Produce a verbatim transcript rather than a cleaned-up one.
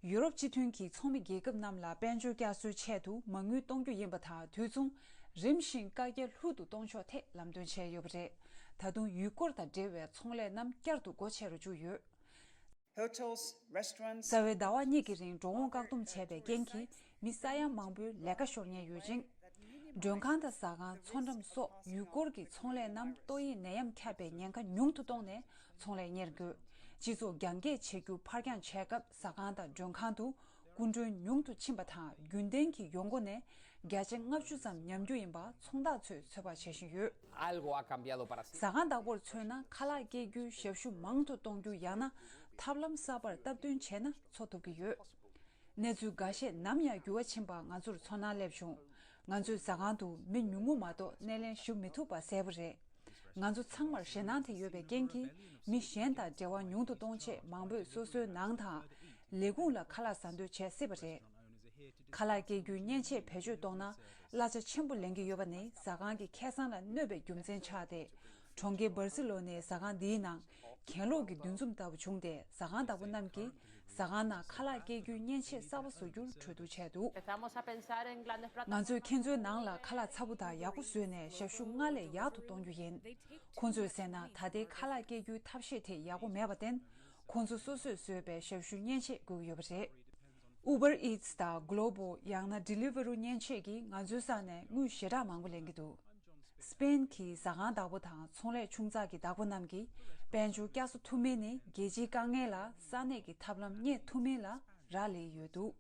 ཡུ་རོབ་སྤྱི་མཐུན་གྱི་ཚོགས་མི་རྒྱལ་ཁབ་རྣམས་ལ་དཔལ་འབྱོར་བསྐྱར་གསོའི་ཆེད་དུ་མ་དངུལ་གཏོང་རྒྱུ་ཡིན་པ་དང་། དུས་མཚུངས་རིམ་བཞིན་བཀའ་རྒྱ་ལྷུག་ཏུ་གཏོང་ཕྱོགས་ཐད་ལམ་སྟོན་བྱས་ཡོད་པ་རེད། ད་དུང་ཡུལ་སྐོར་དང་འབྲེལ་བའི་ཚོང་ལས་རྣམས་བསྐྱར་དུ་སྒོ་ཕྱེ་རུ་བཅུག་ཡོད། Hotels, restaurants, རྩ་བའི་ཟླ་བ་གཉིས་ཀྱི་རིང་འགྲོ་འོང་བཀག་སྡོམ་བྱས་པའི་རྐྱེན་གྱིས། མི་ས་ཡ་མང་པོའི་ལས་ཀ་ཤོར་ཉེན་ཡོད་ཅིང་། མགྲོན་ཁང་དང་ཟ་ཁང་། མཚོ་འགྲམ་སོགས་ཡུལ་སྐོར་གྱི་ཚོང་ལས་རྣམས་ཏོག་དབྱིབས་ནད་ཡམས་ཁྱབ་པའི་ཉེན་ཁ་ཉུང་དུ་བཏང་ནས་ཚོང་ལས་གཉེར་དགོས། སྤྱི་ཚོགས་རྒྱང་བཀྱེད་བྱེད་རྒྱུ་ཕར་འགྱངས་བྱས་སྐབས། ཟ་ཁང་དང་མགྲོན་ཁང་དུ་སྐུ་མགྲོན་ཉུང་དུ་ཕྱིན་པ་དང་། རྒྱུན་ལྡན་གྱི་ཡོང་སྒོ་ནས་བརྒྱ་ཆ་ལྔ་བཅུ་ཙམ་ཉམས་རྒྱུ་ཡིན་པ་ཚོང་བདག་ཚོས་ཚོད་དཔག་བྱེད་བཞིན་ཡོད། Algo ha cambiado para siempre. ཟ་ཁང་བདག་པོར་མཚོན་ན། ཁ་ལག་སྐྱེལ་རྒྱུའི་ཞབས་ཞུ་མང་དུ་གཏོང་རྒྱུ། ཡང་ན་ཐབས་ལམ་གསར་པར་སྟབས་བསྟུན་བྱས་ན་འཚོ་ཐུབ་ཀྱི་ཡོད། གནས་ཚུལ་འགའ་ཤས་ནམ་ཡང་འགྱུར་བ་ཕྱིན་པ་ང་ཚོར་ཚོར་སྣང་སླེབས་བྱུང་། ང་ཚོའི་ཟ་ཁང་དུ་མི་ཉུང་ངུ་མ་གཏོགས་སྣེ་ལེན་ཞུ་མི་ཐུབ་པ་གསལ་པོ་རེད། ང་ཚོ་ཚང་མར་ཞེད་སྣང་དེ་ཡོད་པའི་རྐྱེན་གྱིས། མི་གཞན་དང་འབྲེལ་བ་ཉུང་དུ་གཏོང་ཆེད། མང་པོས་སོ་སོའི་ནང་དང་ལས་ཁུངས་ལ་ཁ་ལག་ཟ་འདོད་བྱེད་སྲིད་པ་རེད། ཁ་ལག་སྐྱེལ་རྒྱུའི་མཉེན་ཆས་བེད་སྤྱོད་གཏོང་ན་གླ་ཆ་ཆེན་པོ་ལེན་གྱི་ཡོད་པ་ནི་ཟ་ཁང་གི་ཁེ་བཟང་ལ་གནོད་པའི་རྒྱུ་མཚན་ཆགས་ཏེ། གྲོང་ཁྱེར་སྦར་སི་ལོ་ནའི་ཟ་ཁང་འདིའི་ནང་གྱེན་ལོག་གི་འདུ་འཛོམས་ལྟ་བུ་བྱུང་སྟེ། ཟ་ཁང་བདག་པོ་རྣམས་ཀྱིས་ཟ་ཁང་ནང་ཁ་ལག་སྐྱེལ་རྒྱུའི་མཉེན་ཆས་གསར་པ་བཟོ་རྒྱུར་གྲོས་བསྡུར་བྱས་འདུག། Empezamos a pensar en grandes plataformas. ང་ཚོས་ཁྱེད་ཚོའི་ནང་ལ་ཁ་ལག་ཚ་པོ་དང་ཡག་པོ་བཟོས་ནས་ཞབས་ཞུ་སྔར་ལས་ཡག་ཏུ་གཏོང་རྒྱུ་ཡིན། ཁོང་ཚོས་ཟེར་ན། ད་ལྟའི་ཁ་ལག་སྐྱེལ་རྒྱུའི་ཐབས་ཤེས་དེ་ཡག་པོ་མེད་པར་བརྟེན། ཁོང་ཚོ་སོ་སོས་བཟོས་པའི་ཞབས་ཞུ་མཉེན་ཆས་དགོས་ཀྱི་ཡོད་པ་རེད། Uber Eats དང་Globo། ཡང་ན་Deliveroo མཉེན་ཆས་ཀྱིས་ང་ཚོའི་ས་ནས་དངུལ་ཞེ་དྲག་མང་པོ་ལེན་གྱི་འདུག། སི་པེན་གྱི་ཟ་ཁང་བདག་པོ་དང་ཚོང་ལས་ཆུང་ཙག་གི་བདག་པོ་རྣམས་ཀྱིས། དཔལ་འབྱོར་བསྐྱར་གསོ་ཐུབ་མིན་ནི་རྒྱལ་སྤྱིའི་དཀའ་ངལ་ལ་ས་གནས་ཀྱི་ཐབས་ལམ་རྙེད་ཐུབ་མིན་ལ་རག་ལས་ཡོད་འདུག།